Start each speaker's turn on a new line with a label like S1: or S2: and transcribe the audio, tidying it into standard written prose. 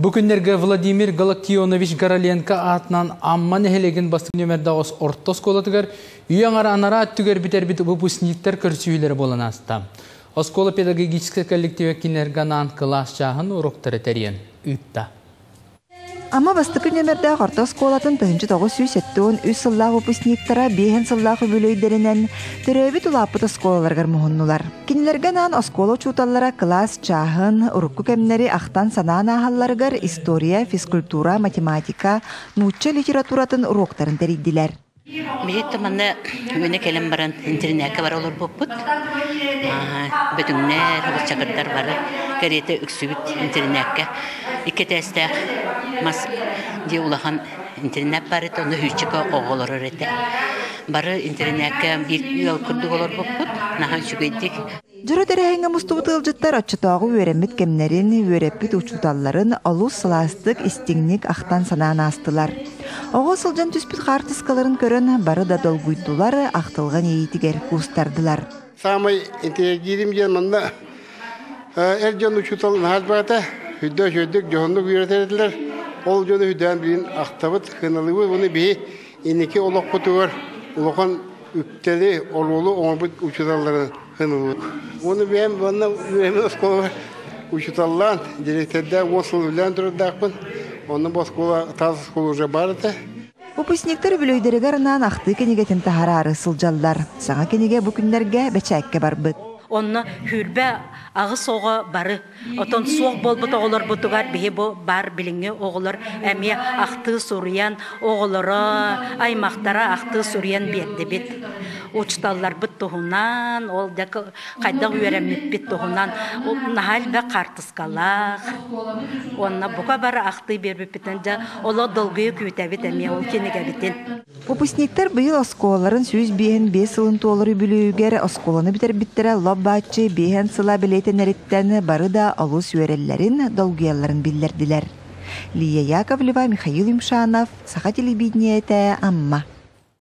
S1: Бу күннэргэ Владимир Галактионович Гороленко аатынан Амма нэһилиэгин бастакы нүөмэрдээх орто оскуолатыгар үйэ аҥара анараа өттүгэр бүтэрбит выпускниктар көрсүһүүлэрэ буолан ааста. Оскуола педагогическай коллектива кинилэргэ анаан кылаас чааһын уруоктары тэрийэн ыытта.
S2: Амма бастакы нүөмэрдээх орто оскуолатын 1973 сыллаах выпускниктара биэһин сыллаах үбүлүөйдэринэн төрөөбүт улааппыт оскуолаларыгар муһуннулар. Кинилэргэ анаан оскуола учууталлара кылаас чааһын, урукку кэмнэри ахтан-санаан ааһалларыгар история, физкультура, математика, нуучча литературатын уруоктарын тэрийдилэр.
S3: Биһиги манна үөнэ кэлэн баран интэринээккэ бара олорбуппут. Бөтүҥнэр, чакырдар бары кэриэтэ үксүбүт интэринээккэ. Икки этээстээх мас дьиэ улахан интэринээт баар этэ, онно сүүсчэкэ оҕо олорор этэ. Бары интэринээккэ биир ыал курдук олорбуппут, наһаа үчүгэйдик.
S2: Дьоро тэрээһиҥҥэ мустубут ыалдьыттар оччотооҕу үөрэммит кэмнэрин, үөрэппит учууталларын олус сылаастык, истиҥник ахтан-санаан аастылар. Оҕо сылдьан түспүт хаартыскаларын көрөн бары да долгуйдулар, ахтылҕан иэйиитигэр куустардылар.
S4: Саамай интэриэһиргиирим диэн манна эр дьон учуутал наһаа элбэҕэ, үрдэ үчүгэйдик дьоһуннук үөрэтэр этилэр. Ол дьону үрдээн билин ахтабыт, сыаналыыбыт уонна биһи инники олохпутугар улахан үктэли, оруолу оҥорбут учууталларын ылыбыт. Уонна бэйэм уонна үөрэммит оскуолабар учууталлаан, дириэктэрдээх уон сыл үлэлээн турардаахпын. Онно бу оскуола таас оскуола уже баар этэ.
S2: Выпускниктар үбүлүөйдэригэр анаан ахтыы кинигэтин таһараары сылдьаллар. Саҥа кинигэ бу күннэргэ бэчээккэ барбыт.
S5: Онно сүүрбэ аҕыс оҕо бары Отон суох буолбут оҕолорбутугар биһи бу бар билиҥҥи оҕолор эмиэ ахтыы суруйан, оҕолоро, аймахтара ахтыы суруйан биэрдибит. Учууталларбыт туһунан, ол дьэ хайдах үөрэммиппит туһунан наһаа элбэх хаартыскалаах. Уонна бука бары ахтыы биэрбиппитин дьэ олох долгуйа күүтэбит эмиэ ол кинигэбитин.
S2: Выпускниктар быйыл оскуолаларын 105 сылын туолар үбүлүөйүгэр оскуоланы бүтэрбиттэрэ лоп-бааччы биэһэн сыла бэлиэтэнэриттэн бары да олус үөрэллэрин, долгуйалларын биллэрдилэр. Лия Яковлева, Михаил Юмшанов, Саха телевидениетэ, Амма.